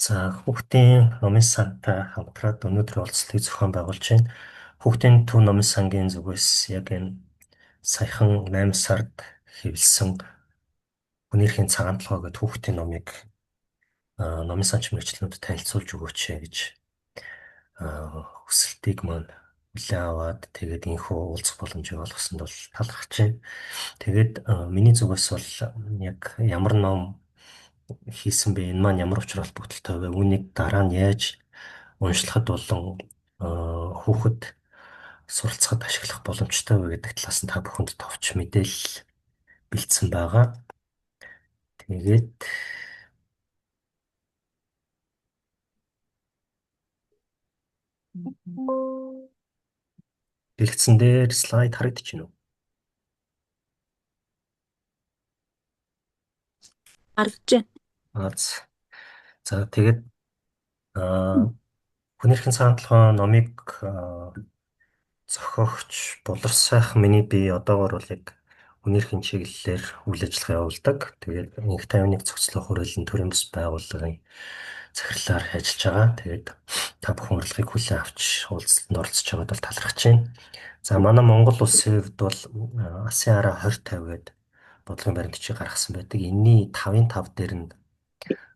За, хүүхдийн номын сантай хамтраад өнөөдрийн уулзалтыг зохион байгуулж байна. Хүүхдийн төв номын сангийн зүгээс яг энэ саяхан 8 сард хэвлэсэн Хүний эрхийн цагаан толгой гэдэг хүүхдийн номыг номын санч мэргэжлэнүүдэд танилцуулж өгөөч гэж хүсэлтийг маань хүлээн аваад тэгээд энэхүү уулзах боломжийг олгосонд бол талархаж байна. Тэгээд миний зүгээс бол яг ямар ном хийсэн бэ? Энэ маань ямар учир холбогдолтой вэ? Үүнийг дараа нь яаж уншлахад болон хүүхэд суралцахад ашиглах боломжтой вэ гэдэг талаас нь та бүхэнд товч мэдээлэл бэлдсэн байгаа. Тэгээд дэлгэцэн дээр слайд харагдаж байна уу? Харагдаж байна. За, тэгээд Хүний эрхийн цагаан толгой номыг зохиогч Булар сайхан миний бие одоогор бол яг хүний эрхийн чиглэлээр үйл ажиллагаа явуулдаг. Тэгээд инх тайвныг зохицлох хүрээлэн төрийн бас байгууллагын захирлаар ажиллаж байгаа. Тэгээд та бүхэн урилгыг хүлээн авч уулзалтанд оролцож байгаад бол талархаж байна. За, манай Монгол улсын хувьд бол АСЕАН 2050 гээд бодлогын баримт бичиг гаргасан байдаг. Энийний 5-ын 5 дээр нь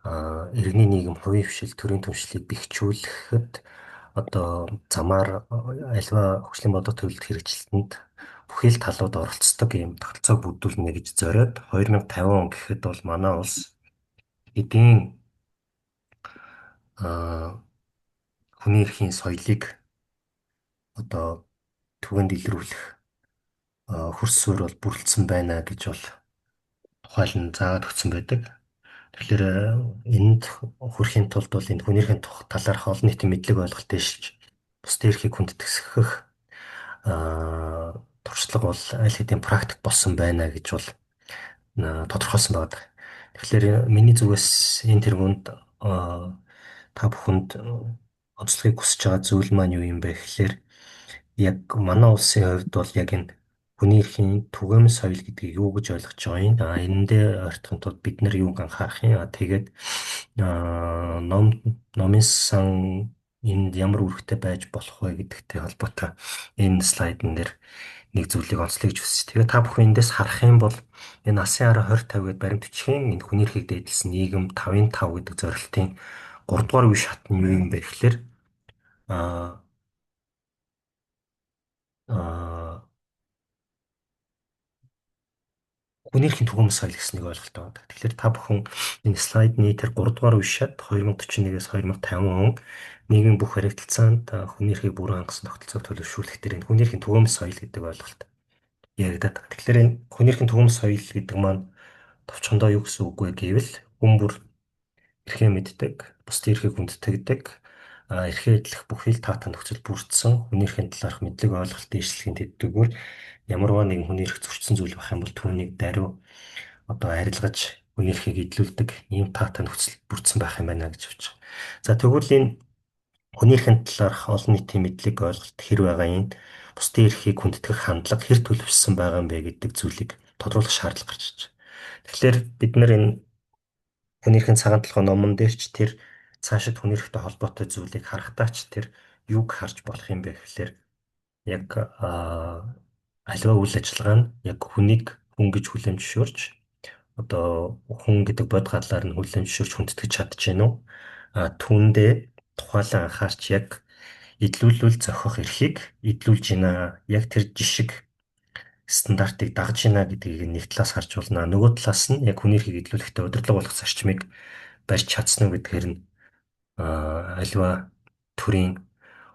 иргэний нийгэм хувийн хвшил төрийн түншлийг бэхжүүлэхэд одоо замаар альва хөгжлийн бодлого төлөлт хэрэгжилтэнд бүхий л талууд оролцдог ийм тогтолцоог бүрдүүлнэ гэж зориод 2050 он гэхэд бол манай улс эдийн хүний эрхийн соёлыг одоо түгэнд илрүүлэх хөрс суурь бол бүрэлдсэн байна гэж бол тухайлан заагаад өгсөн байдаг. Тэгэхээр энд хүрэхийн тулд бол энэ хүний эрхийн талаарх олон нийтийн мэдлэг ойлголт дэвшилж бусдын эрхийг хүндэтгэх туршлага бол аль хэдийн практик болсон байна гэж бол тодорхойлсон байна. Тэгэхээр миний зүгээс энэ тэргуунд та бүхэнд онцлогийг хүсэж байгаа зүйл маань юу юм бэ гэхлээр яг манай улсын хувьд бол яг энэ хүний эрхийн түгээмэл соёл гэдгийг юу гэж ойлгож байгаа юм? Энэндээ ойртохын тулд бид нар юуг анхаарах юм? Тэгээд номын сан энд ямар үүрэгтэй байж болох вэ гэдэгтэй холбоотой энэ слайдн дээр нэг зүйлийг онцлоё гэж хүсэж. Тэгээд та бүхэн эндээс харах юм бол энэ АСЕАН 2050 гээд баримт бичгийн энэ хүний эрхийг дээдлсэн нийгэм 5-ын 5 гэдэг зорилтын 3 дугаар үе шат нь юу юм бэ гэхлээр хүний эрхийн түгээмэл соёл гэсэн нэг ойлголт байна. Тэгэхээр та бүхэн энэ слайдны тэр 3 дугаар үе шат 2041-ээс 2050 он нийгмийн бүх харилцаанд хүний эрхийг бүрэн хангасан тогтолцоог төлөвшүүлэх дээр энэ хүний эрхийн түгээмэл соёл гэдэг ойлголт яригдаад байгаа. Тэгэхээр энэ хүний эрхийн түгээмэл соёл гэдэг маань товчхондоо юу гэсэн үг вэ гэвэл хүн бүр эрхээ мэддэг, бусдын эрхийг хүндэтгдэг, эрхээ эдлэх бүхий л таатай нөхцөл бүрдсэн хүний эрхийн талаарх мэдлэг ойлголт дэвшлэхийн тэдгүүр ямарваа нэгэн хүний эрх зөрчсөн зүйл байх юм бол түүнийг даруй одоо арилгаж хүний эрхийг эдлүүлдэг ийм таатай нөхцөл бүрдсэн байх юм байна гэж бодож байгаа. За, тэгвэл энэ хүний эрхийн талаарх олон нийтийн мэдлэг ойлголт хэр байгаа юм, бусдын эрхийг хүндэтгэх хандлага хэр төлөвшсөн байгаа юм бэ гэдэг зүйлийг тодруулах шаардлага гарч ирж байгаа. Тэгэхээр бид нар энэ хүний эрхийн цагаан толгой номон дээр ч тэр цаашид хүний эрхтэй холбоотой зүйлийг харахтаа ч тэр юуг харж болох юм бэ гэхлээр яг аливаа үйл ажиллагаа нь яг хүнийг хүн гэж хүлээн зөвшөөрч одоо хүн гэдэг бод гадлаар нь хүлээн зөвшөөрч хүндэтгэж чадж гэнэ үү? Түүндээ тухайлан анхаарч яг эдлүүлвэл зохих эрхийг эдлүүлж байна. Яг тэр жишг стандартыг дагаж байна гэдгийг нэг талаас харж болно. Нөгөө талаас нь яг хүний эрхийг эдлүүлэхдээ удирдлага болох зарчмыг барьж чадсан уу гэдгээр нь аливаа төрийн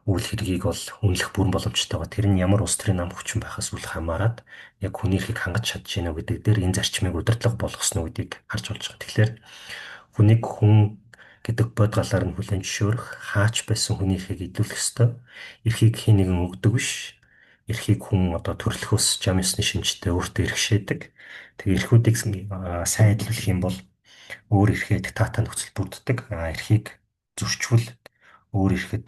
үйл хэргийг бол үнэлэх бүрэн боломжтой байгаа. Тэр нь ямар улс төрийн нам хүчин байхаас үл хамааран яг хүний эрхийг хангаж чадж байна уу гэдэг дээр энэ зарчмыг удирдлага болгосон уу гэдгийг харж болж байгаа. Тэгэхээр хүнийг хүн гэдэг бод галаар нь хүлээн зөвшөөрөх, хаач байсан хүний эрхийг эдлүүлэх ёстой. Эрхийг хэн нэгэн өгдөг биш. Эрхийг хүн одоо төрөлхөөс жам ёсны шинжтэй өөртөө эрхшээдэг. Тэгээ эрхүүдийг сайн эдлүүлэх юм бол өөр эрхээ таатай нөхцөл бүрддэг. Эрхийг зөрчвөл өөр эрхэд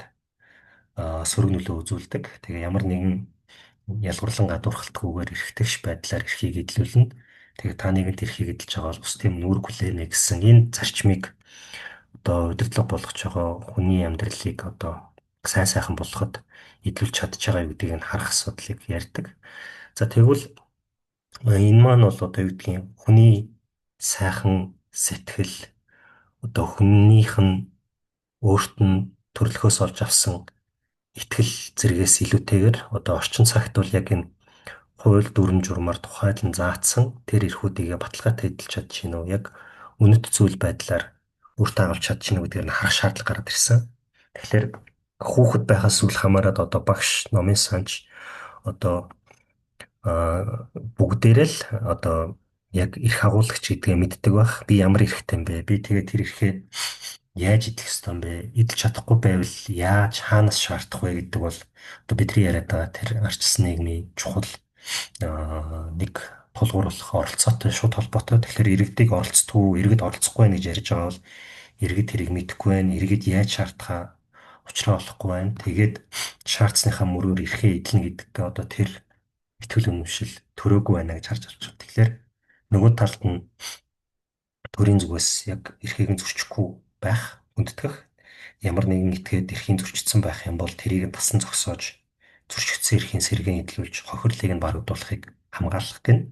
сөрөг нөлөө үзүүлдэг. Тэгээ ямар нэгэн ялгуурлан гадуурхалтгүйгээр эрхтгш байдлаар эрхийг эдлүүлнэ. Тэгээ та нэгэнт эрхийг эдэлж байгаа бол бусдын нүрэг хүлээнэ гэсэн энэ зарчмыг одоо удирдлага болгож байгаа хүний амьдралыг одоо сайн сайхан болгоход эдлүүлж чадж байгаа юу гэдгийг нь харах асуудлыг ярьдаг. За тэгвэл энэ маань бол одоо юу гэдгийг хүний сайхан сэтгэл одоо хүнийх нь өөрт нь төрлөхөөс олж авсан итгэл зэргээс илүүтэйгээр одоо орчин цагт бол яг энэ хууль дүрэм журмаар тухайлан заасан тэр эрхүүдийгээ баталгаатай эдэлж чадж гин үү, яг үнэт зүйл байдлаар өөртөө агуулж чадж гин үү гэдгээр нь харах шаардлага гараад ирсэн. Тэгэхээр хүүхэд байхаас үл хамааран одоо багш, номын санч одоо бүгдээрээ л одоо яг эрх агуулагч гэдгээ мэддэг байх. Би ямар эрхтэй юм бэ? Би тэгээд тэр эрхээ яаж идэх ёстой юм бэ? Эдэлж чадахгүй байвал яаж хаанаас шаардах вэ гэдэг бол одоо бидний яриад байгаа тэр арчилсан нийгмийн чухал нэг тулгуур болох оролцоотой шууд холбоотой. Тэгэхээр иргэдийг оролцдоггүй, иргэд оролцохгүй байх гэж ярьж байгаа бол иргэд тэрийг мэдэхгүй байна. Иргэд яаж шаардахаа учраа олохгүй байна. Тэгээд шаардсныхаа мөрөөр эрхээ эдлэнэ гэдэгтээ одоо тэр итгэл үнэмшил төрөөгүй байна гэж харж авч байгаа. Тэгэхээр нөгөө талд нь төрийн зүгээс яг эрхийг нь зөрчихгүй байх, хүндэтгэх, ямар нэгэн этгээд эрхийн зөрчигдсөн байх юм бол тэрийг нь тасан зогсоож зөрчигдсөн эрхийн сэргээн эдлүүлж хохирлыг нь барагдуулахыг хамгаалах гэнэ.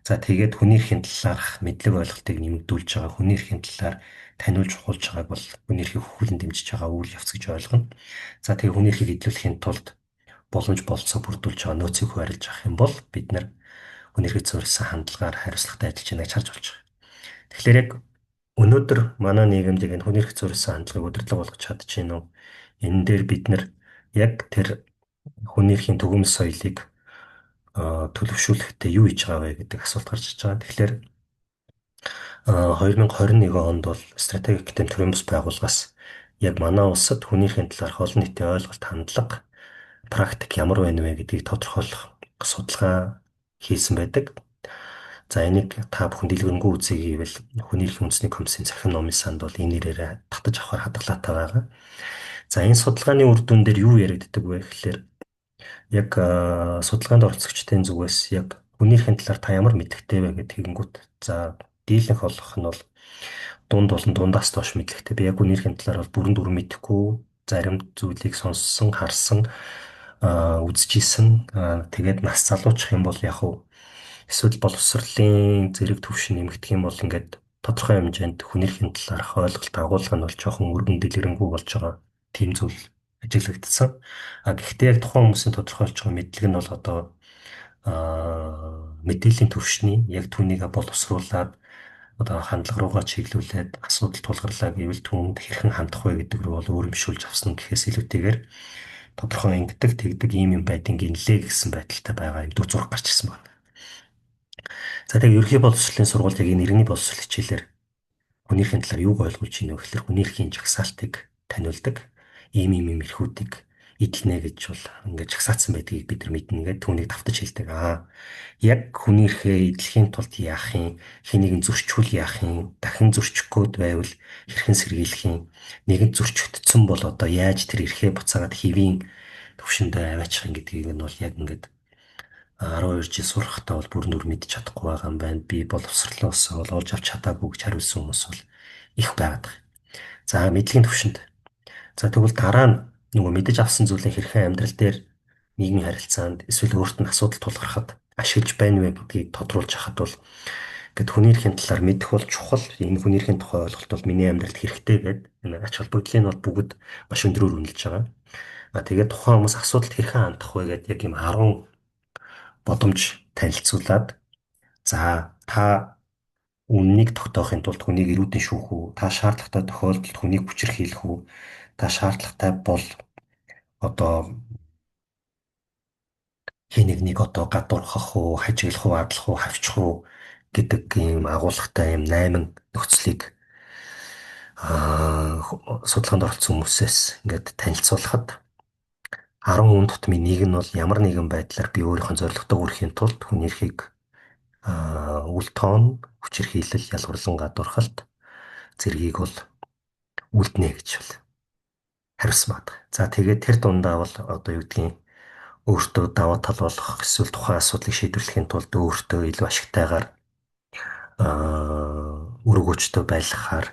За тэгээд хүний эрхийн талаарх мэдлэг ойлголтыг нэмэгдүүлж байгаа, хүний эрхийн талаар таниулж ухуулж байгааг бол хүний эрхийг хөхүүлэн дэмжиж байгаа үйл явц гэж ойлгоно. За тэгээд хүний эрхийг эдлүүлэхийн тулд боломж бололцоо бүрдүүлж байгаа нөөцийг хуваарлаж авах юм бол бид нар хүний эрхийг суурилсан хандлагаар хариуцлагатай ажиллаж байна гэж харж болж байгаа. Тэгэхээр яг өнөөдөр манай нийгэмд яг энэ хүний эрхийг суурилсан хандлагыг удирдлага болгож чадаж байна уу? Энэ дээр бид нар яг тэр хүний эрхийн түгээмэл соёлыг төлөвшүүлэхдээ юу хийж байгаа вэ гэдэг асуулт гарч иж байгаа. Тэгэхээр 2021 онд бол стратегик академи төрийн бус байгууллагаас яг манай улсад хүний эрхийн талаарх олон нийтийн ойлголт, хандлага, практик ямар байна вэ гэдгийг тодорхойлох судалгаа хийсэн байдаг. За энийг та бүхэн дэлгэрэнгүй үзье гэвэл хүний эрхийн үндэсний комиссийн цахим номын санд бол энэ нэрээр татаж авахар хадгалаатай байгаа. За энэ судалгааны үр дүн дээр юу яригддаг вэ гэхээр яг судалгаанд оролцогчдын зүгээс яг хүний эрхийн талаар та ямар мэдлэгтэй вэ гэдгийг тэгэнгүүт за дийлэнх олгох нь бол дунд болон дундаас доош мэдлэгтэй. Би яг хүний эрхийн талаар бол бүрэн дүрэн мэдэхгүй, зарим зүйлийг сонссон, харсан, үзчихсэн. Тэгээд нас залуучих юм бол яг уу эсвэл боловсролын зэрэг түвшин нэмэгдэх юм бол ингээд тодорхой хэмжээнд хүний эрхийн талаарх ойлголт агуулга нь бол жоохон өргөн дэлгэрэнгүй болж байгаа тийм зүйл ажиглагдсан. А гэхдээ яг тухайн хүмүүсийн тодорхойлж байгаа мэдлэг нь бол одоо мэдээллийн түвшний яг түүнийг боловсруулад одоо хандлага руугаа чиглүүлээд асуудал тулгарлаа гэвэл түүнд хэрхэн хандах вэ гэдэг рүү бол өөрөмшүүлж авсан гэхээс илүүтэйгээр тодорхой ингэдэг тэгдэг ийм юм байдیں гинлээ гэсэн байдалтай байгаа юм дүү зураг гарч ирсэн байна. За тэгээ ерөнхий боловсролын сургууль яг энэ иргэний боловсрол хичээлээр хүний эрхийн талаар юуг ойлгуулж байна вэ гэхээр хүний эрхийн жагсаалтыг таниулдаг. Ийм ийм ийм эрхүүдийг эдлэнэ гэж бол ингээд жагсаацсан байдгийг бид нар мэднэ гэдэг түүнийг давтаж хэлдэг. Аа яг хүний эрхээ эдлэхийн тулд яах юм, хэн нэгэн зөрчүүл яах юм, дахин зөрчих гээд байвал хэрхэн сэргийлэх юм, нэгэнт зөрчигдсөн бол одоо яаж тэр эрхээ буцаагаад хэвийн төвшөндөө аваачих юм гэдгийг нь бол яг ингээд 12 жил сурахтаа бол бүрэн дүр мэдж чадахгүй байгаа юм байна. Би боловсрлоос бол олж авч чадаагүй гэж хариулсан хүмүүс бол их байгаад байгаа. За мэдлэгийн төвшөнд. За тэгвэл дараа нь нөгөө мэдэж авсан зүйлээ хэрхэн амьдрал дээр нийгмийн харилцаанд эсвэл өөрт нь асуудал тулгархад ашиглаж байна вэ гэдгийг тодруулж хахад бол гэд хүний эрхийн талаар мэдэх бол чухал. Энэ хүний эрхийн тухай ойлголт бол миний амьдралд хэрэгтэй гэд энэ ач холбогдлыг нь бол бүгд маш өндрөөр үнэлж байгаа. А тэгээд тухайн хүмүүс асуудалд хэрхэн хандах вэ гэд яг юм 10 боломж танилцуулаад за та үннийг тогтоохын тулд хүнийг эрүүдэн шүүх үү? Та шаардлагатай тохиолдолд хүнийг хүчирхийлэх үү? Та шаардлагатай бол одоо хэн нэгнийг одоо гадуурхах уу, хажиглах уу, адлах уу, хавчих уу гэдэг ийм агуулгатай ийм 8 нөхцөлийг судалгаанд оролцсон хүмүүсээс ингээд танилцуулахад 10 хүн тутмын нэг нь бол ямар нэгэн байдлаар би өөрийнхөө зорилготой хүрэхийн тулд хүний эрхийг үл тоон, хүчирхийлэл, ялгарлан гадуурхалт зэргийг бол үлднэ гэж бол хариулсан байна. За тэгээд тэр дундаа бол одоо юу гэдгийг өөртөө даваа тал болох эсвэл тухайн асуудлыг шийдвэрлэхийн тулд өөртөө илүү ашигтайгаар өргөөчтэй байлгахаар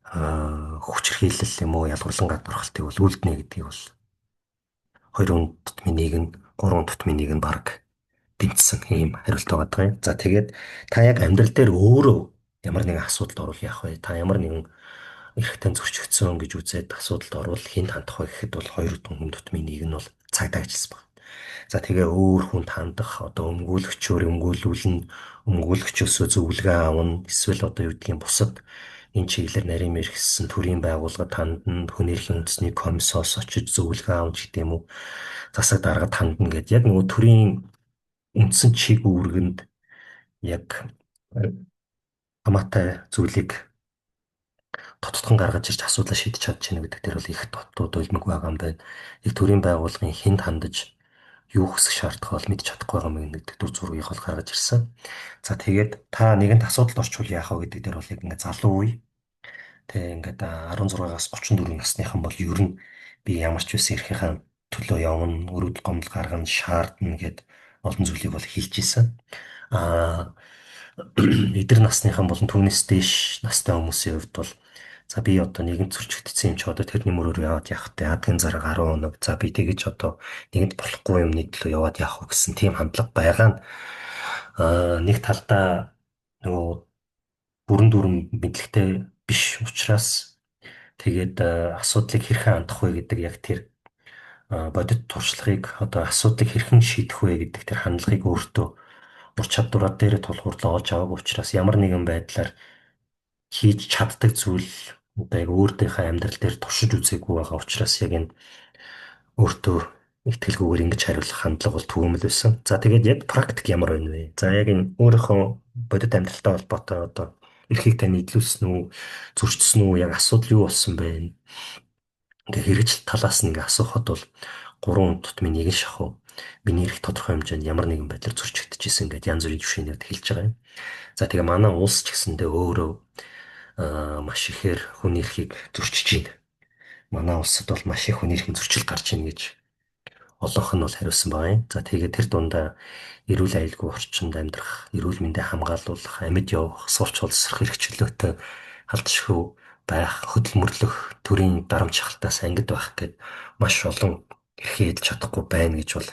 Хүчирхийлэл юм уу ялгуурлан гадуурхалтыг бол үлднэ гэдгийг бол 2 хүн тутмын нэг нь, 3 тутмын нэг нь баг дэмжсэн ийм хариулт байгаа юм. За тэгээд та яг амьдрал дээр өөрөө ямар нэгэн асуудалд орвол яах вэ? Та ямар нэгэн эрхтэн зөрчигдсөн гэж үзээд асуудалд орвол хэн хандах вэ гэхэд бол 2 хүн тутмын нэг нь бол цагдаа ажилласан байна. За тэгээ өөр хүнд хандах, одоо өмгөөлөгчөөр өмгөөлүүлнэ, өмгөөлөгчөөсөө зөвлөгөө авна, эсвэл одоо юу гэдгийг бусад энэ чиглэлээр нарийн мэргэсэн төрийн байгууллагад хандна, хүн эрхийн үндэсний комиссоос очиж зөвлөгөө авна гэдэг юм уу, засаг даргад хандна гэд яг нөгөө төрийн үндсэн чиг үүргэнд яг хамаатай зүйлийг тоттгон гаргаж ирж асуудлаа шийдэж чадж байна гэдэг дээр бол их дутуу долмог байгаа юм байна. Яг төрийн байгууллагын хүнд хандаж юу хүсэх шаардах бол мэдж чадахгүй байгаа юм гэдэг дүр зургийг бол гаргаж ирсэн. За тэгээд та нэгэнт асуудалд орчвол яах вэ гэдэг дээр бол яг ингээд залуу үе тэг ингээд 16-аас 34 насныхан бол ер нь би ямар ч байсан эрхийнхээ төлөө явна, өрөвдөл гомдол гаргана, шаардна гэд олон зүйлийг бол хэлж исэн. Аа эдгээр насныхан болон түүнээс дээш настай хүмүүсийн хувьд бол за би одоо нэгэнт зөрчигдсөн юм чи одоо тэрний мөрөөр яваад явах тэ адгийн зарга 10 хоног за би тэгэж одоо нэгэнт болохгүй юмны төлөө яваад явах уу гэсэн тийм хандлага байгаа нь нэг талдаа нөгөө бүрэн дүүрэн мэдлэгтэй биш учраас тэгээд асуудлыг хэрхэн хандах вэ гэдэг яг тэр бодит туршлагыг одоо асуудлыг хэрхэн шийдэх вэ гэдэг тэр хандлагыг өөртөө ур чадвараа дээр тулгуурлаа олж аваагүй учраас ямар нэгэн байдлаар хийж чаддаг зүйл одоо яг өөрийнхөө амьдрал дээр туршиж үзээгүй байгаа учраас яг энэ өөртөө итгэлгүйгээр ингэж хариулах хандлага бол түгээмэл байсан. За тэгээд яг практик ямар байна вэ? За яг энэ өөрийнхөө бодит амьдралтай холбоотой одоо эрхийг тань эдлүүлсэн үү, зөрчсөн үү, яг асуудал юу болсон бэ? Ингээ хэрэгжил талаас нь ингээ асуухад бол 3 тутмын нэг нь шахуу миний эрх тодорхой хэмжээнд ямар нэгэн байдлаар зөрчигдөжсэн ингээд янз бүрийн жишээнүүд хэлж байгаа юм. За тэгээ манай улс ч гэсэндээ өөрөө маш ихээр хүний эрхийг зөрчиж байна. Манай улсад бол маш их хүний эрхийн зөрчил гарч ийн гэж олонх нь бол хариулсан байгаа юм. За тэгээд тэр дундаа эрүүл аюулгүй орчинд амьдрах, эрүүл мэндээ хамгаалуулах, амьд явах, сурч боловсрох эрх чөлөөтэй халдшгүй байх, хөдөлмөрлөх, төрийн дарамт шахалтаас ангид байх гэд маш олон эрхээ эдэлж чадахгүй байна гэж бол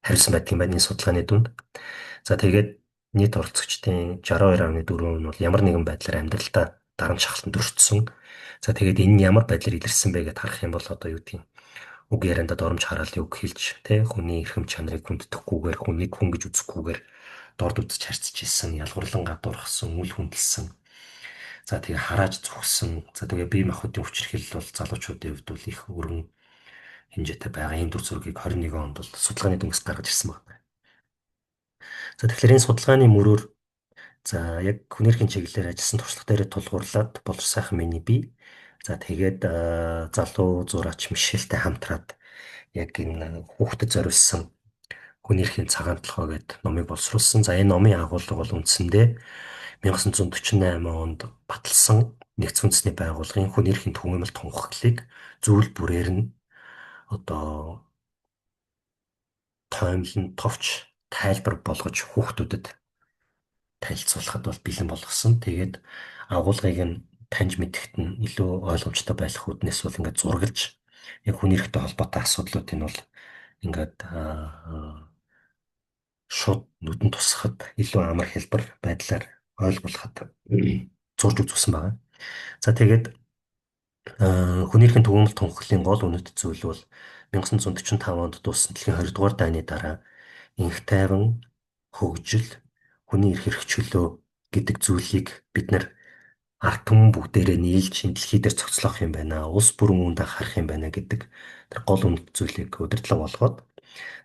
хариулсан байдаг юм байна энэ судалгааны дүнд. За тэгээд нийт оролцогчдын 62.4% нь бол ямар нэгэн байдлаар амьдралдаа дарамт шахалтанд өртсөн. За тэгээд энэ нь ямар байдлаар илэрсэн бэ гэдээ харах юм бол одоо юу гэдгийг үг яриандаа доромж хараалын үг хэлж тэ хүний эрхэм чанарыг хүндэтгэхгүйгээр хүнийг хүн гэж үзэхгүйгээр дорд үзэж харьцаж исэн, ялгуурлан гадуурхсан, үл хүндэлсэн. За тэгээ харааж зүхсэн. За тэгээ бие махбодын хүчирхийлэл бол залуучуудын хувьд бол их өргөн хэмжээтэй байгаа. Ийм дүр зургийг 21 онд бол судалгааны дүнээс гаргаж ирсэн байна. За тэгэхээр энэ судалгааны мөрөөр за яг хүн эрхийн чиглэлээр ажилласан туршлага дээр тулгуурлаад боловс сайхан миний бие. За тэгээд залуу зураач Мишельтэй хамтраад яг энэ хүүхдэд зориулсан хүн эрхийн цагаан толгой гээд номыг боловсруулсан. За энэ номын агуулга бол үндсэндээ 1948 онд баталсан нэгдсэн үндэсний байгууллагын хүн эрхийн түгээмэл тунхаглалыг зүйл бүрээр нь одоо тоомлон товч тайлбар болгож хүүхдүүдэд танилцуулахад бол бэлэн болгосон. Тэгээд агуулгыг нь таньж мэдэхт нь илүү ойлгомжтой байх үүднээс бол ингээд зураглаж яг хүн эрхтэй холбоотой асуудлуудыг нь бол ингээд шууд нүдэн тусахад илүү амар хэлбэр байдлаар ойлгуулахад зурж үзүүлсэн байгаа. За тэгээд хүн эрхийн түгээмэл тунхаглалын гол үнэт зүйл бол 1945 онд дууссан дэлхийн 20 дугаар дайны дараа инх тайван, хөгжил, хүний эрх эрх чөлөө гэдэг зүйлийг бид нар ард түмэн бүгдээрээ нийлж энэ дэлхий дээр цогцлоох юм байна. Улс бүрэн үүнд анхаарах юм байна гэдэг тэр гол үнэт зүйлийг удирдлага болгоод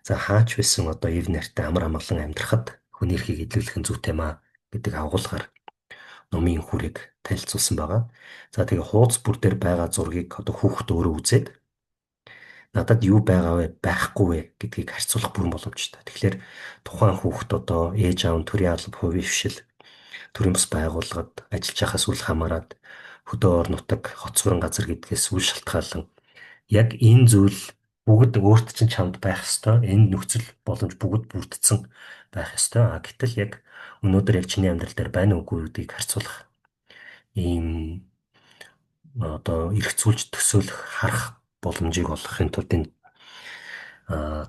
за хаач байсан одоо эв нартай амар амгалан амьдрахад хүний эрхийг эдлүүлэх нь зүйтэй маа гэдэг агуулгаар номын хүрэг танилцуулсан байгаа. За тэгээ хуудас бүр дээр байгаа зургийг одоо хүүхэд өөрөө үзээд надад юу байгаа вэ, байхгүй вэ гэдгийг харьцуулах бүрэн боломжтой. Тэгэхээр тухайн хүүхэд одоо ээж аав нь төрийн алба, хувийн хвшил, төрийн бус байгууллагад ажиллаж байхаас үл хамааран хөдөө ор нутаг, хот суурин газар гэдгээс үл шалтгаалan яг энэ зүйл бүгд өөрт чинь чамд байх ёстой. Энэ нөхцөл боломж бүгд бүрдсэн байх ёстой. А гэтэл яг өнөөдөр яг чиний амьдрал дээр байна уугүй гэдгийг харьцуулах ийм одоо эргцүүлж төсөөлөх, харах боломжийг олгохын тулд энэ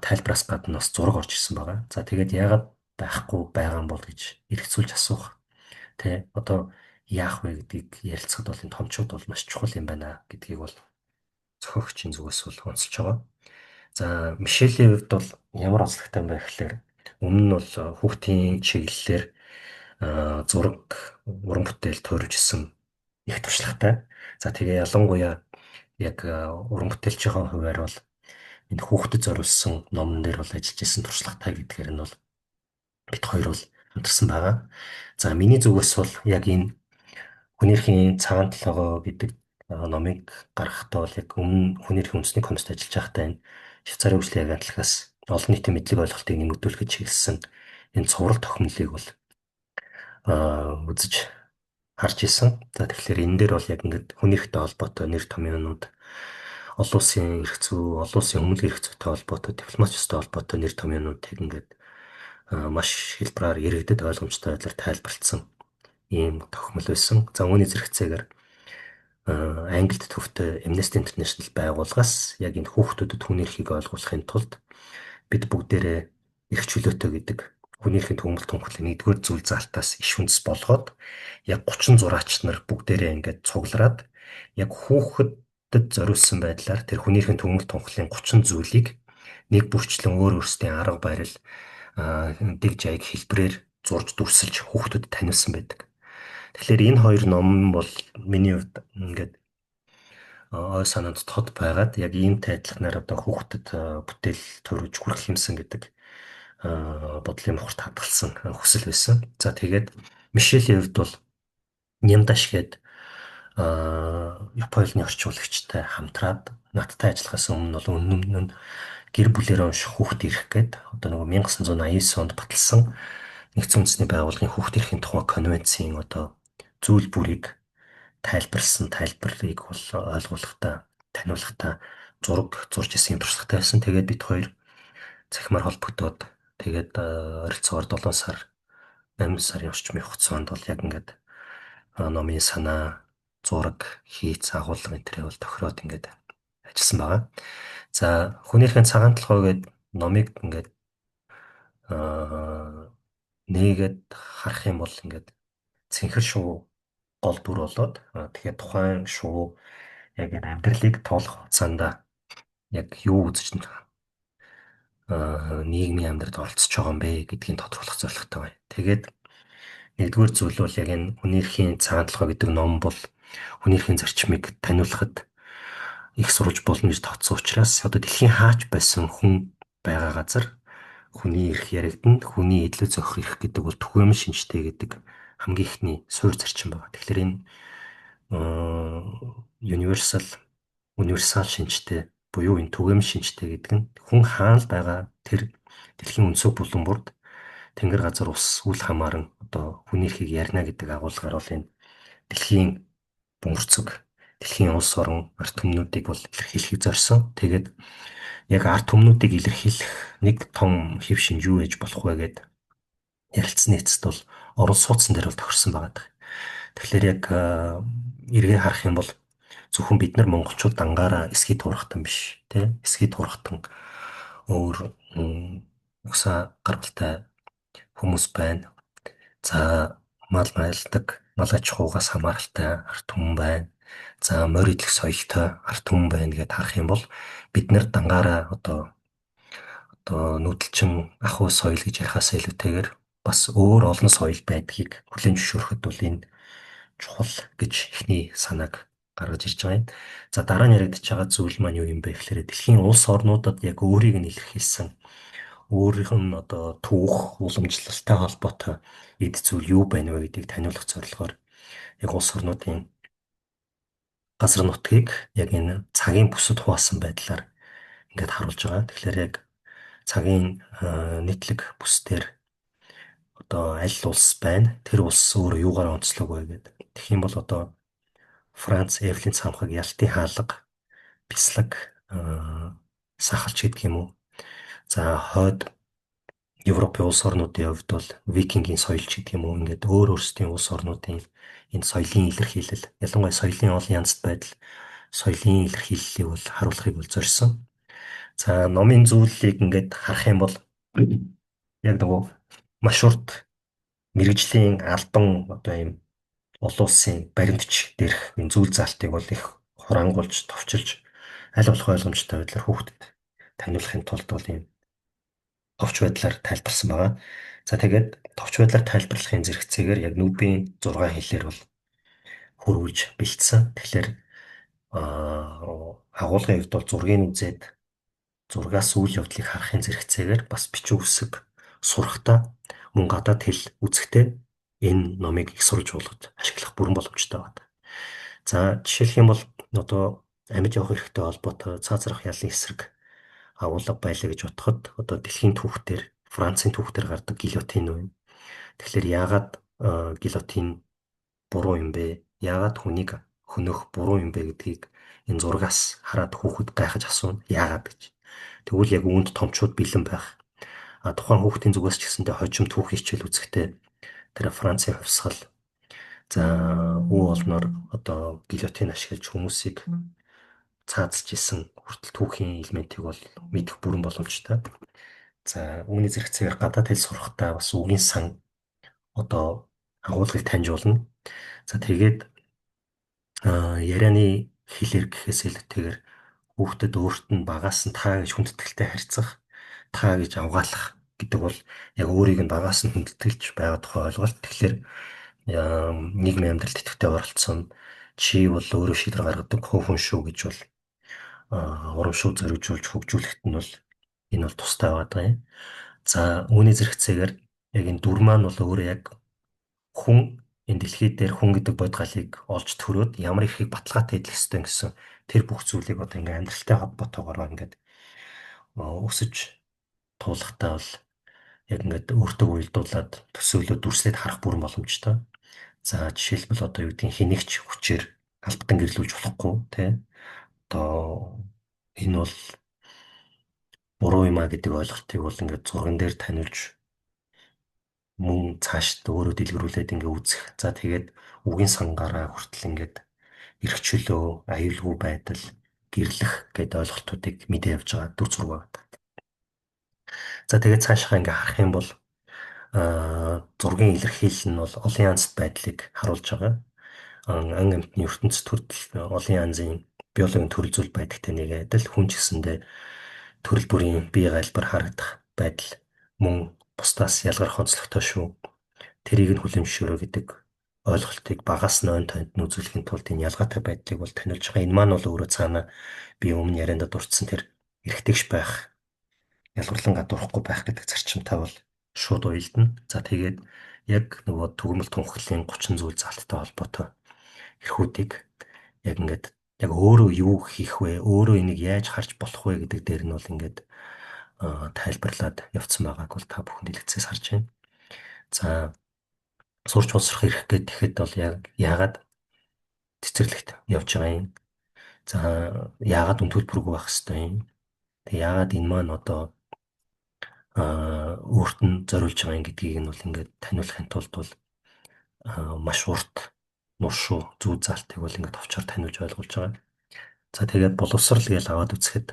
тайлбараас гадна бас зураг орж ирсэн байгаа. За, тэгээд яагаад байхгүй байгаа юм бол гэж эргцүүлж асуух, тэ, одоо яах вэ гэдгийг ярилцахад бол энэ томчууд бол маш чухал юм байна гэдгийг бол зохиогчийн зүгээс бол онцолж байгаа. За, Мишелийн хувьд бол ямар онцлогтой юм бэ гэхлээр өмнө нь бол хүүхдийн чиглэлээр зураг, уран бүтээл туурвиж исэн их туршлагатай. За, тэгээ ялангуяа яг уран бүтээлчийн хувиар бол энэ хүүхдэд зориулсан номон дээр бол ажиллаж исэн туршлагатай гэдгээр нь бол бид хоёр бол хамтарсан байгаа. За, миний зүгээс бол яг энэ хүний эрхийн цагаан толгой гэдэг номыг гаргахтаа бол яг өмнө хүний эрхийн үндэсний комист ажиллаж байхдаа энэ Швейцарын хөгжлийн агентлагаас олон нийтийн мэдлэг ойлголтыг нэмэгдүүлэхэд чиглэсэн энэ цуврал тохимлыг бол үзэж харж исэн. За, тэгэхээр энэ дээр бол яг ингээд хүний эрхтэй холбоотой нэр томьёонууд, олон улсын эрх зүй, олон улсын хүмүүнлэгийн эрх зүйтэй холбоотой, дипломат ёстой холбоотой нэр томьёонуудыг ингээд маш хялбараар иргэдэд ойлгомжтой байдлаар тайлбарласан ийм тохимол байсан. За, үүний зэрэгцээгээр Англид төвтэй Amnesty International байгууллагаас яг энэ хүүхдүүдэд хүний эрхийг ойлгуулахын тулд бид бүгдээрээ эрх чөлөөтэй гэдэг хүний эрхийн түгэмэл тунхаглалын нэгдүгээр зүйл заалтаас иш үндэс болгоод яг 30 зураач нар бүгдээрээ ингээд цуглараад яг хүүхэддэд зориулсан байдлаар тэр хүний эрхийн түгэмэл тунхаглалын 30 зүйлийг нэг бүрчлэн өөр өөрсдийн арга барил, дэг жаяг хэлбэрээр зурж дүрсэлж хүүхдүүдэд таниулсан байдаг. Тэгэхээр энэ хоёр ном бол миний хувьд ингээд ой санаанд тод байгаад яг ийм тайлхнаар одоо хүүхдэд бүтээл төрөж хүргэх юмсан гэдэг бодлын мухарт хадгалсан хүсэл байсан. За, тэгээд Мишелийн хувьд бол Нямдаш гээд Японы орчуулагчтай хамтраад надтай ажиллахаас өмнө бол өмнө нь гэр бүлээрээ унших, хүүхд ирэх гээд одоо нөгөө 1989 онд баталсан Нэгдсэн Үндэсний Байгууллагын хүүхд эрхийн тухай конвенцийн одоо зүйл бүрийг тайлбарлсан тайлбарыг бол ойлгуулахдаа, таниулахдаа зураг зурж исэн юм туршлагатай байсан. Тэгээд бид хоёр цахимаар холбогдоод, тэгээд ойролцоогоор 7 сар, 8 сарын орчмын хугацаанд бол яг ингээд номын санаа, зураг, хийц, агуулга энэ тэрийг бол тохироод ингээд ажилласан байгаа. За, хүний эрхийн цагаан толгой гээд номыг ингээд нээгээд харах юм бол ингээд цэнхэр шувуу гол дүр болоод, тэгэхээр тухайн шувуу яг энэ амьдралыг туулах хугацаанд яг юу үзэж нийгмийн амьдралд оролцож байгаа юм бэ гэдгийг тодорхойлох зорилготой байна. Тэгээд нэгдүгээр зүйл бол яг энэ хүний эрхийн цагаан толгой гэдэг ном бол хүний эрхийн зарчмыг таниулахад их сурвалж болно гэж тооцсон учраас одоо дэлхийн хаач байсан хүн байгаа газар хүний эрх яригдана, хүний эдлээ зохих эрх гэдэг бол түгээмэл шинжтэй гэдэг хамгийн эхний суурь зарчим байна. Тэгэхээр энэ universal, универсал шинжтэй буюу энэ түгээмэл шинжтэй гэдэг нь хүн хаана л байгаа тэр дэлхийн өнцөг булан бүрд тэнгэр газар ус үл хамааран одоо хүний эрхийг ярина гэдэг агуулгаар бол энэ дэлхийн бөмбөрцөг, дэлхийн улс орон ард түмнүүдийг бол илэрхийлэхийг зорьсон. Тэгээд яг ард түмнүүдийг илэрхийлэх нэг том хэв шинж юу ээж болох вэ гэд ярилцсаны эцэст бол орон сууцсан дээр бол тохирсон байгаа даа. Тэгэхээр яг эргээ харах юм бол зөвхөн бид нар монголчууд дангаараа эсхий туурхтан биш, тий, эсхий туурхтан өөр угсаа гаргалтай хүмүүс байна. За, мал майлдаг, мал аж ахуйгаас хамааралтай ард түмэн байна. За, морь идэх соёлтой ард түмэн байна гэдээ харах юм бол бид нар дангаараа одоо нүүдэлчин ахуй соёл гэж ярихаас илүүтэйгээр бас өөр олон соёл байдгийг хүлээн зөвшөөрөхөд бол энэ чухал гэж эхний санааг гаргаж ирж байгаа юм. За, дараа нь яригдчихэж байгаа зүйл маань юу юм бэ гэхээр дэлхийн улс орнуудад яг өөрийг нь илэрхийлсэн, өөрийнх нь одоо түүх, уламжлалтай холбоотой эд зүйл юу байна вэ гэдгийг таниулах зорилгоор яг улс орнуудын газар нутгийг яг энэ цагийн бүсэд хуваасан байдлаар ингээд харуулж байгаа. Тэгэхээр яг цагийн нийтлэг бүс дээр одоо аль улс байна? Тэр улс өөрөө юугаар онцлог вэ гэдэг. Тэгэх юм бол одоо Франц Эвлийн цамхаг, Ялтын хаалга, бяслаг, сахалч гэдэг юм уу. За, хойд Европын улс орнуудын хувьд бол викингийн соёл ч гэдэг юм уу, ингээд өөр өөрсдийн улс орнуудын энэ соёлын илэрхийлэл, ялангуяа соёлын олон янзт байдал, соёлын илэрхийллийг бол харуулахыг бол зорьсон. За, номын зүйлийг ингээд харах юм бол яг нөгөө маш урт мэрэгжлийн албан одоо ийм олон улсын баримтч дээрх энэ зүйл заалтыг бол их хурангуулж, товчилж аль болох ойлгомжтой байдлаар хүүхдэд таниулахын тулд бол ийм товч байдлаар тайлбарласан байгаа. За, тэгээд товч байдлаар тайлбарлахын зэрэгцээгээр яг нүбийн 6 хэлээр бол хөрвүүлж бэлдсэн. Тэгэхээр агуулгын хувьд бол зургийг үзээд зургаас үйл явдлыг харахын зэрэгцээгээр бас бичиг үсэг сурахдаа мөн гадаад хэл үзэхдээ энэ номыг их сурвалж болгож ашиглах бүрэн боломжтой байна. За, жишээлх юм бол одоо амьд явах эрхтэй холбоотой цаазрах ялын эсрэг агуулга байлаа гэж бодоход одоо дэлхийн түүхтэр, Францын түүхтэр гардаг гильотин байна. Тэгэхээр яагаад гильотин буруу юм бэ? Яагаад хүнийг хөнөөх буруу юм бэ гэдгийг энэ зургаас хараад хүүхэд гайхаж асууна. Яагаад гэж. Тэгвэл яг үүнд томчууд бэлэн байх. А тухайн хүүхдийн зүгээс ч гэсэндээ хожим түүх хичээл үзэхдээ тэр Францын хувьсгал, за, үе олноор одоо гильотин ашиглаж хүмүүсийг цаазалж исэн хүртэл түүхийн элементийг бол мэдэх бүрэн боломжтой. За, үүний зэрэгцээгээр гадаад хэл сурахдаа бас үгийн сан одоо агуулгыг таньж болно. За, тэгээд ярианы хэлээр гэхээс илүүтэйгээр хүүхдэд өөрт нь багаас нь та гэж хүндэтгэлтэй харьцах, та гэж авгаалах гэдэг бол яг өөрийг нь багаас нь хүндэтгэлж байгаа тухай ойлголт. Тэгэхээр нийгмийн амьдралд идэвхтэй оролцсон, чи бол өөрөө шийдвэр гаргадаг хувь хүн шүү гэж бол урамшуу зоригжуулж хөгжүүлэхэд нь бол энэ бол тустай байгаа юм. За, үүний зэрэгцээгээр яг энэ дүр маань бол өөрөө яг хүн энэ дэлхий дээр хүн гэдэг бодгалыг олж төрөөд ямар эрхийг баталгаатай эдлэх ёстой гэсэн тэр бүх зүйлийг одоо ингээ амьдралтай холбоотойгоор ингээд өсөж туулахтаа бол яг ингээд өөртөө уялдуулаад төсөөлөөд дүрслээд харах бүрэн боломжтой. За, жишээлбэл одоо юу гэдгийг хэнийгч хүчээр албатан гэрлүүлж болохгүй, тий. Одоо энэ бол буруу юм а гэдэг ойлголтыг бол ингээд зурган дээр таниулж мөн цаашд өөрөө дэлгэрүүлээд ингээ үзэх. За, тэгээд үгийн сангаараа хүртэл ингээд эрх чөлөө, аюулгүй байдал, гэрлэх гэдэг ойлголтуудыг мэдээ явж байгаа дүр зураг байна. За, тэгээд цаашаа ингээ харах юм бол зургийн илэрхийлэл нь бол олон янзт байдлыг харуулж байгаа. Ан амьтны ертөнцид хүртэл олон янзын биологийн төрөл зүйл байдагтай нэг адил хүн ч гэсэндээ төрөл бүрийн бие галбар харагдах байдал мөн бусдаас ялгарх онцлогтой шүү. Тэрийг нь хүлээн зөвшөөрөө гэдэг ойлголтыг багаас нь ойн тойнд нь үзүүлэхийн тулд энэ ялгаатай байдлыг бол таниулж байгаа. Энэ маань бол өөрөө цаана би өмнө яриандаа дурдсан тэр эрхтгш байх, ялгарлан гадуурхахгүй байх гэдэг зарчимтай бол шууд уялдана. За, тэгээд яг нөгөө түгмэл тунхаглалын 30 зүйл заалттай холбоотой эрхүүдийг яг ингээд яг өөрөө юу хийх вэ, өөрөө энийг яаж харж болох вэ гэдэг дээр нь бол ингээд тайлбарлаад явцсан байгааг бол та бүхэн дэлгэцээс харж байна. За, сурч боловсрох эрх гэхэд бол яг яагаад цэцэрлэгт явж байгаа юм? За, яагаад үн төлбөргүй байх ёстой юм? Тэг яагаад энэ маань одоо өөрт нь зориулж байгаа юм гэдгийг нь бол ингээд таниулахын тулд бол маш урт нуршуу зүү заалтыг бол ингээд товчоор таниулж ойлгуулж байгаа. За, тэгээд боловсрал гэж аваад үзэхэд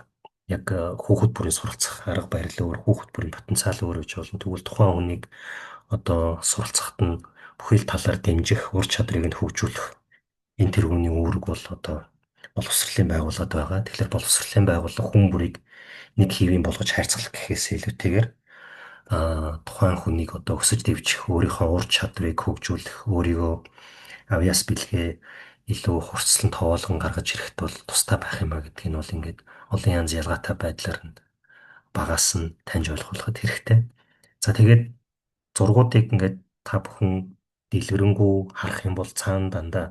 яг хүүхэд бүрийн суралцах арга барил өөр, хүүхэд бүрийн потенциал өөр гэж болно. Тэгвэл тухайн хүнийг одоо суралцахад нь бүхэл талаар дэмжих, ур чадрыг нь хөгжүүлэх энэ тэргүүний үүрэг бол одоо боловсролын байгууллагад байгаа. Тэгэхээр боловсролын байгууллага хүн бүрийг нэг хэвийн болгож харьцах гэхээс илүүтэйгээр тухайн хүнийг одоо өсөж дэвжих, өөрийнхөө ур чадварыг хөгжүүлэх, өөрийгөө авьяас бэлгээ илүү хурцлан товоолгон гаргаж ирэхэд бол тустай байх юм а гэдгийг нь бол ингээд олон янз ялгаатай байдлаар нь багаас нь таньж ойлгуулахад хэрэгтэй. За, тэгээд зургуудыг ингээд та бүхэн дэлгэрэнгүй харах юм бол цаана дандаа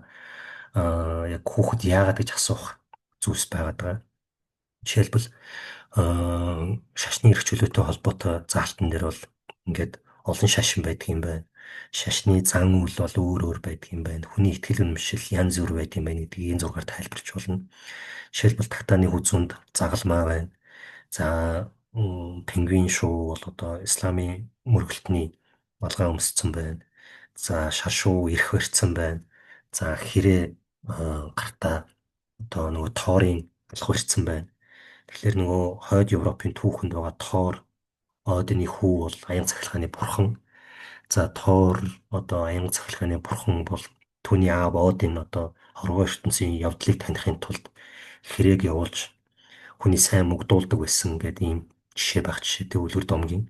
яг хүүхэд яагаад гэж асуух зүйлс байгаад байгаа. Жишээлбэл, шашны эрх чөлөөтэй холбоотой заалтан дээр бол ингээд олон шашин байдаг юм байна. Шашны зан үйл бол өөр өөр байдаг юм байна. Хүний итгэл үнэмшил янз бүр байдаг юм байна гэдгийг энэ зургаар тайлбарч болно. Жишээлбэл, тагтааны хүзүүнд загалмаа байна. За, Пингвин шувуу бол одоо исламын мөргөлтний малгай өмссөн байна. За шар шувуу эрх барьцсан байна. За хэрээ гартаа одоо нөгөө Торын алх барьцсан байна. Тэгэхээр нөгөө хойд Европын түүхэнд байгаа Тор, Одины хүү бол аян цахилгааны бурхан. За Тор одоо аян цахилгааны бурхан бол түүний аав Один одоо хорвоо ертөнцийн явдлыг таних тулд хэрээг явуулж хүний сайн мөгдуулдаг байсан гэдэг ийм жишээ байх жишээтэй үлгэр домгийн.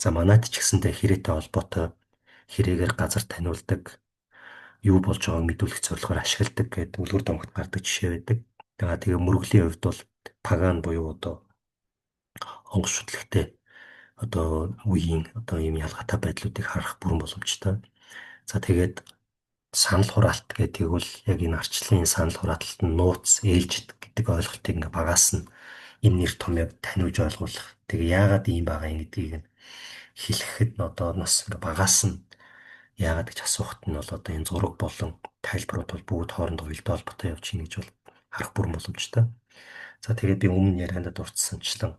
За манайд ч гэсэндээ хэрээтэй холбоотой хэрээгээр газар таниулдаг, юу болж байгааг мэдүүлэх зорилгоор ашигладаг гэдэг үлгэр домогт гардаг жишээ байдаг. Тэгээ мөргөлийн хувьд бол паган буюу одоо онгоц шүтлэгтэй одоо үеийн одоо ийм ялгаатай байдлуудыг харах бүрэн боломжтой. За тэгээд санал хураалт гэдэг бол яг энэ арчлалын санал хураалтад нь нууц, ээлжид гэдэг ойлголтыг ингээ багаас нь энэ нэр томьёог таниулж ойлгуулах. Тэгээ яагаад ийм байгаа юм гэдгийг нь хэлэхэд нь одоо нас ингээ багаас нь яагаад гэж асуухт нь бол одоо энэ зураг болон тайлбарууд бол бүгд хоорондоо уялдаа холбоотой явж гин гэж бол харах бүрэн боломжтой. За тэгээд би өмнө яриандаа дурдсанчлан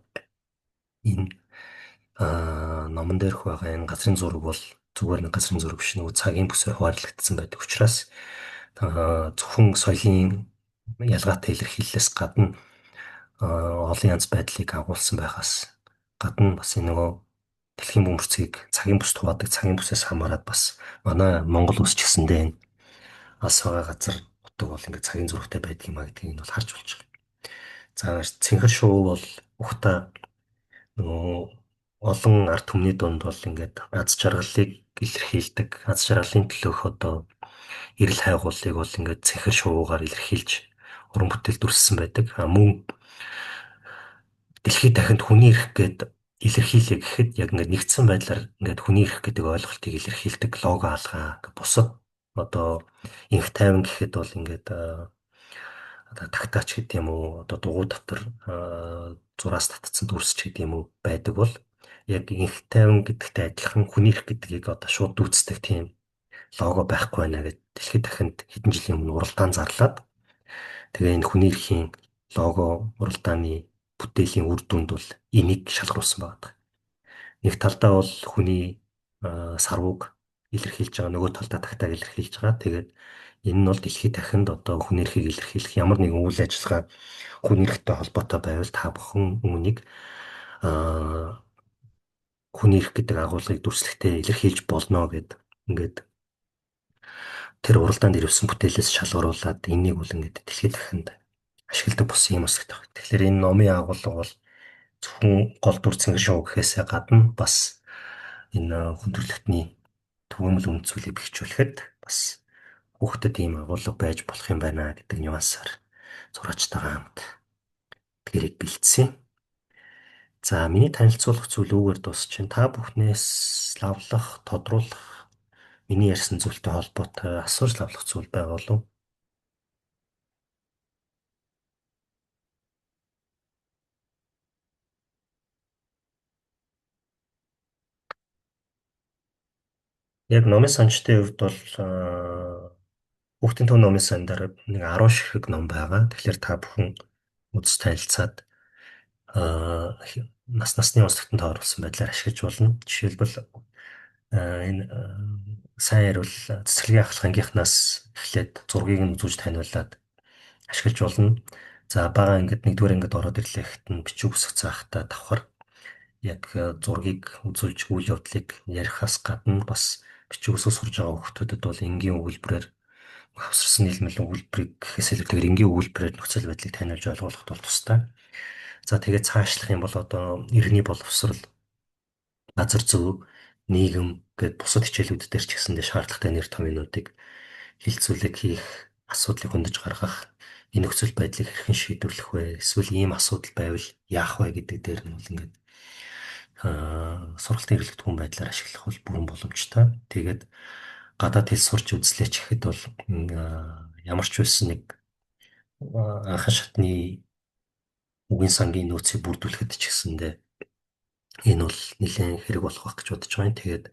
энэ номон дээрх байгаа энэ газрын зураг бол зүгээр нэг газрын зураг биш, нөгөө цагийн бүсээр хуваарлагдсан байдаг учраас зөвхөн соёлын ялгаатай илэрхийллээс гадна олон янз байдлыг агуулсан байхаас гадна бас энэ нөгөө дэлхийн бөмбөрцгийг цагийн бүст хуваадаг цагийн бүсээс хамаарат бас манай Монгол улс ч гэсэндээ энэ алс байгаа газар утга бол ингээд цагийн зурагтай байдаг юм а гэдгийг нь бол харж болж байгаа. За цэнхэр шувуу бол ухта нөгөө олон ард түмний дунд бол ингээд аз жаргалыг илэрхийлдэг, аз жаргалын төлөөх одоо эрэл хайгуулыг бол ингээд цэнхэр шувуугаар илэрхийлж уран бүтээл дүрссэн байдаг. А мөн дэлхийд дахинд хүний эрх гээд илэрхийлье гэхэд яг ингээд нэгдсэн байдлаар ингээд хүний эрх гэдэг ойлголтыг илэрхийлдэг лого алгаа. Бусад одоо инх тайван гэхэд бол ингээд одоо тагтаач гэдэг юм уу, одоо дугуй дотор зураас татцсан дүрс ч гэдэг юм уу байдаг бол яг инх тайван гэдэгтэй адилхан хүний эрх гэдгийг одоо шууд дүүцдэг тийм лого байхгүй байна гэж дэлхийд дахинд хэдэн жилийн өмнө уралдаан зарлаад тэгээ энэ хүний эрхийн лого уралдааны бүтээлийн үр дүнд бол энийг шалгаруулсан байгаа. Нэг талдаа бол хүний сарвууг илэрхийлж байгаа, нөгөө талдаа тагтааг илэрхийлж байгаа. Тэгээд энэ нь бол дэлхийд дахинд одоо хүний эрхийг илэрхийлэх ямар нэгэн үйл ажиллагаа хүний эрхтэй холбоотой байвал та бүхэн үүнийг хүний эрх гэдэг агуулгыг дүрслэхдээ илэрхийлж болно гэд ингээд тэр уралдаанд ирвсэн бүтээлээс шалгаруулад энийг бол ингээд дэлхийд дахинд ашигладаг болсон юм өсгөх байна. Тэгэхээр энэ номын агуулга бол зөвхөн гол дүр цэнгэр шоу гэхээсээ гадна бас энэ хүн төрөлхтний түгээмэл үнэт зүйлийг бэхжүүлэхэд бас хүүхдэд ийм агуулга байж болох юм байна гэдэг нюансаар зураачтайгаа хамт тэрийг бэлдсэн. За миний танилцуулах зүйл үүгээр дуусчихээн. Та бүхнээс лавлах, тодруулах, миний ярьсан зүйлтэй холбоотой асууж лавлах зүйл байгаа болов уу? Яг номын санчтын хувьд бол хүүхдийн төв номын сан дээр нэг 10 ширхэг ном байгаа. Тэгэхээр та бүхэн үзэж танилцаад нас насны онцлогтод тооруулсан байдлаар ашиглаж болно. Жишээлбэл энэ сайн яриул цэцэрлэгийн ахлах ангийнхнаас эхлээд зургийг нь үзүүлж таниулаад ашиглаж болно. За бага ангид нэгдүгээр ангид ороод ирлээ гэхэд нь бичиг үсэг заахтаа давхар яг зургийг үзүүлж үйл явдлыг ярихаас гадна бас бичиг үсэг сурж байгаа хүүхдүүдэд бол энгийн өгүүлбэрээр хавсарсан нийлмэл өгүүлбэрийг гэхээс илүүтэйгээр энгийн өгүүлбэрээр нөхцөл байдлыг таниулж ойлгуулахад бол тустай. За тэгээд цаашлах юм бол одоо иргэний боловсрал, газар зүй, нийгэм гэд бусад хичээлүүд дээр ч гэсэндээ шаардлагатай нэр томьёонуудыг хилцүүлэг хийх, асуудлыг хөндөж гаргах, энэ нөхцөл байдлыг хэрхэн шийдвэрлэх вэ? Эсвэл ийм асуудал байвал яах вэ гэдэг дээр нь бол ингээд сургалтын хэрэглэгдэхүүн байдлаар ашиглах бол бүрэн боломжтой. Тэгээд гадаад хэл сурч үзлээ ч гэхэд бол ямар ч байсан нэг анхан шатны үгийн сангийн нөөцийг бүрдүүлэхэд ч гэсэндээ энэ бол нэлээд хэрэг болох байх гэж бодож байгаа юм. Тэгээд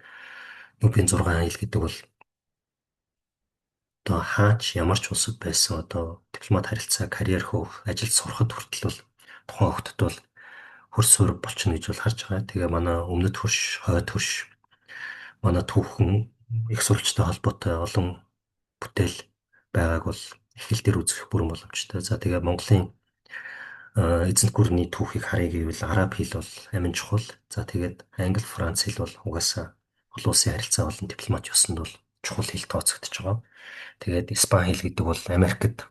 нүбийн 6 аял гэдэг бол одоо хаач ямар ч улсад байсан одоо дипломат харилцаа, карьер хөөх, ажилд сурахад хүртэл бол тухайн хүүхдэд бол хөрс суурь болчихно гэж бол харж байгаа. Тэгээ манай өмнөд хөрш, хойд хөрш, манай түүхэн их сурвалжтай холбоотой олон бүтээл байгааг бол их хэл дээр үзэх бүрэн боломжтой. За тэгээ Монголын эзэнт гүрний түүхийг харъя гэвэл араб хэл бол амин чухал. За тэгээд англи, франц хэл бол угаасаа олон улсын харилцаа болон дипломат ёсонд бол чухал хэл тооцогдож байгаа. Тэгээд испани хэл гэдэг бол Америкт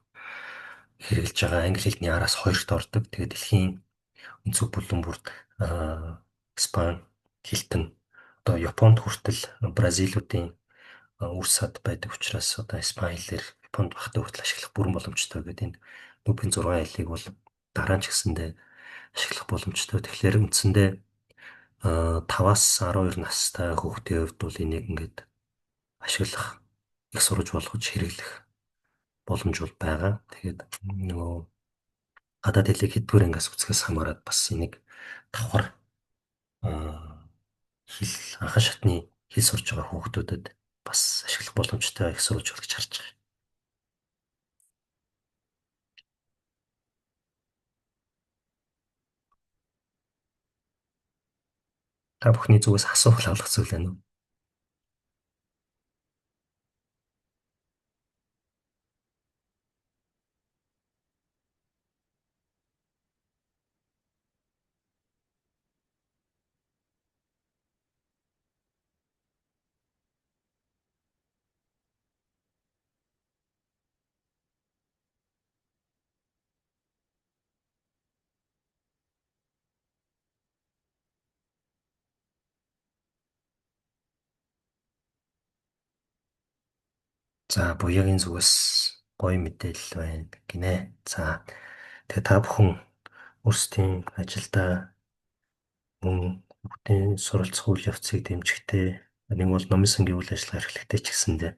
хэрэглэж байгаа англи хэлний араас хоёрт ордог. Тэгээд дэлхийн өнцөг бүлэн бүрд испани хэлт нь одоо Японд хүртэл Бразилуудын үр сад байдаг учраас одоо испани хэлээр Японд багтаа хүртэл ашиглах бүрэн боломжтой гэдэг энэ нүбийн 6 хэлийг бол дараа нь ч гэсэндээ ашиглах боломжтой. Тэгэхээр үндсэндээ 5-аас 12 настай хүүхдийн хувьд бол энийг ингээд ашиглах, их сурвалж болгож хэрэглэх боломж бол байгаа. Тэгээд нөгөө гадаад хэлийг хэддүгээр ангиас үзэхээс хамаарат бас энийг давхар хэл анхан шатны хэл сурж байгаа хүүхдүүдэд бас ашиглах боломжтой их сурвалж болгож харж байгаа. Та бүхний зүгээс асуух лавлах зүйл байна уу? За буяагийн зүгээс гоё мэдээлэл байна гинэ. За тэгээ та бүхэн өөрсдийн ажилдаа мөн хүүхдийн суралцах үйл явцыг дэмжихдээ нэг бол номын сангийн үйл ажиллагаа эрхлэхдээ ч гэсэндээ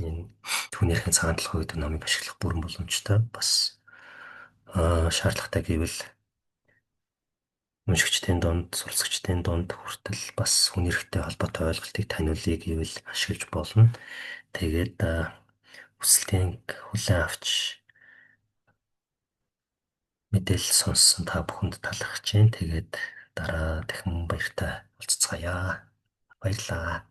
энэ түүний эрхийн цагаан толгой гэдэг номыг ашиглах бүрэн боломжтой. Бас шаардлагатай гэвэл уншигчдын дунд, суралцагчдын дунд хүртэл бас хүн эрхтэй холбоотой ойлголтыг таниулъя гэвэл ашиглаж болно. Тэгээд хүсэлтийг хүлээн авч мэдээлэл сонссон та бүхэнд талархаж байна. Тэгээд дараа дахин баяртай уулзацгаая. Баярлалаа.